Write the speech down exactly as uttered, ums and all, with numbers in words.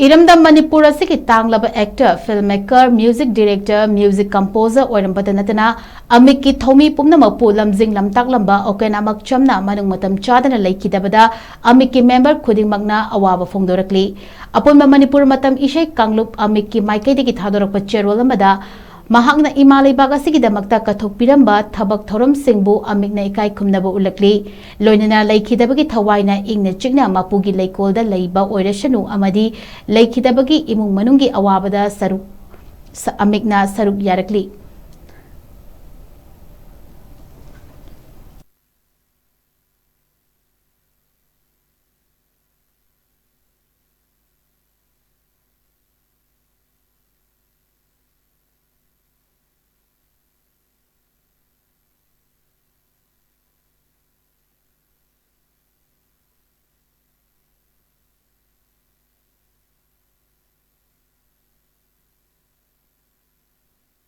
ꯏꯔꯝꯗꯝ ꯃꯅꯤꯄꯨꯔ ꯑꯁꯤꯒꯤ ꯇꯥꯡꯂꯕ actor, film maker, music director, music composer ꯑꯣꯏꯔꯝꯕꯗ ꯅꯠꯇꯅ ꯑꯃꯤꯛꯀꯤ ꯊꯧꯃꯤ ꯄꯨꯝꯅꯃꯛꯄꯨ ꯂꯝꯖꯤꯡ ꯂꯝꯇꯥꯛꯂꯝꯕ ꯑꯣꯀꯦꯟ ꯑꯃꯛꯆꯝꯅ ꯃꯅꯨꯡ ꯃꯇꯝ ꯆꯥꯗꯅ ꯂꯩꯈꯤꯗꯕꯗ ꯑꯃꯤꯛꯀꯤ member ꯈꯨꯗꯤꯡꯃꯛꯅ ꯑꯋꯥꯕ ꯐꯣꯡꯗꯣꯔꯛꯂꯤ꯫ ꯑꯄꯨꯟꯕ ꯃꯅꯤꯄꯨꯔ ꯃꯇꯝ ꯏꯁꯩ ꯀꯥꯡꯂꯨꯞ ꯑꯃꯤꯛꯀꯤ ꯃꯥꯏꯀꯩꯗꯒꯤ ꯊꯥꯗꯣꯔꯛꯄ ꯆꯦꯔꯣꯜ ꯑꯃꯗ ꯃꯍꯥꯛꯅ ꯏꯃꯥ ꯂꯩꯕꯥꯛ ꯑꯁꯤꯒꯤꯗꯃꯛꯇ ꯀꯠꯊꯣꯛꯄꯤꯔꯝꯕ ꯊꯕꯛ ꯊꯧꯔꯝꯁꯤꯡꯕꯨ ꯑꯃꯤꯛꯅ ꯏꯀꯥꯏ ꯈꯨꯝꯅꯕ ꯎꯠꯂꯛꯂꯤ꯫ ꯂꯣꯏꯅꯅ ꯂꯩꯈꯤꯗꯕꯒꯤ ꯊꯋꯥꯏꯅ ꯏꯪꯅ ꯆꯤꯛꯅ ꯃꯄꯨꯒꯤ ꯂꯩꯀꯣꯜꯗ ꯂꯩꯕ ꯑꯣꯏꯔꯁꯅꯨ ꯑꯃꯗꯤ ꯂꯩꯈꯤꯗꯕꯒꯤ ꯏꯃꯨꯡ ꯃꯅꯨꯡꯒꯤ ꯑꯋꯥꯕꯗ ꯁꯔꯨꯛ, ꯁ-, ꯑꯃꯤꯛꯅ ꯁꯔꯨꯛ ꯌꯥꯔꯛꯂꯤ꯫